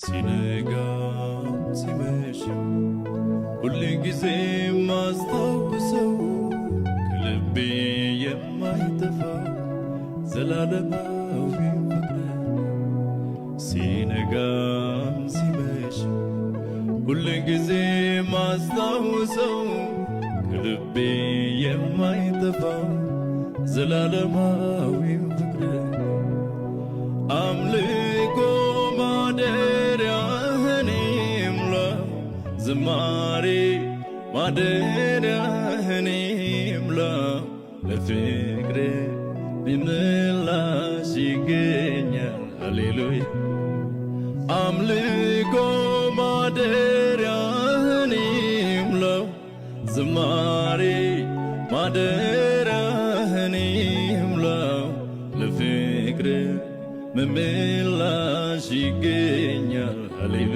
ሲነጋም ሲመሽም ሁል ጊዜ ማስታውሰው ከልቤ የማይጠፋው ዘላለማዊ ፍቅር። ሲነጋም ሲመሽም ሁል ጊዜ ማስታውሰው ከልቤ የማይጠፋው ዘላለማዊ ፍቅር። አምልኮ ማደሪያህን ይሙላ፣ ዝማሬ ማደሪያህን ይሙላ፣ ለፍቅር ምላሽ ይገኛል። ሃሌሉያ። አምልኮ ማደሪያህን ይሙላ፣ ዝማሬ ማደሪያህን ይሙላው፣ ለፍቅር ምላሽ ይገኛል። ሃሌሉያ።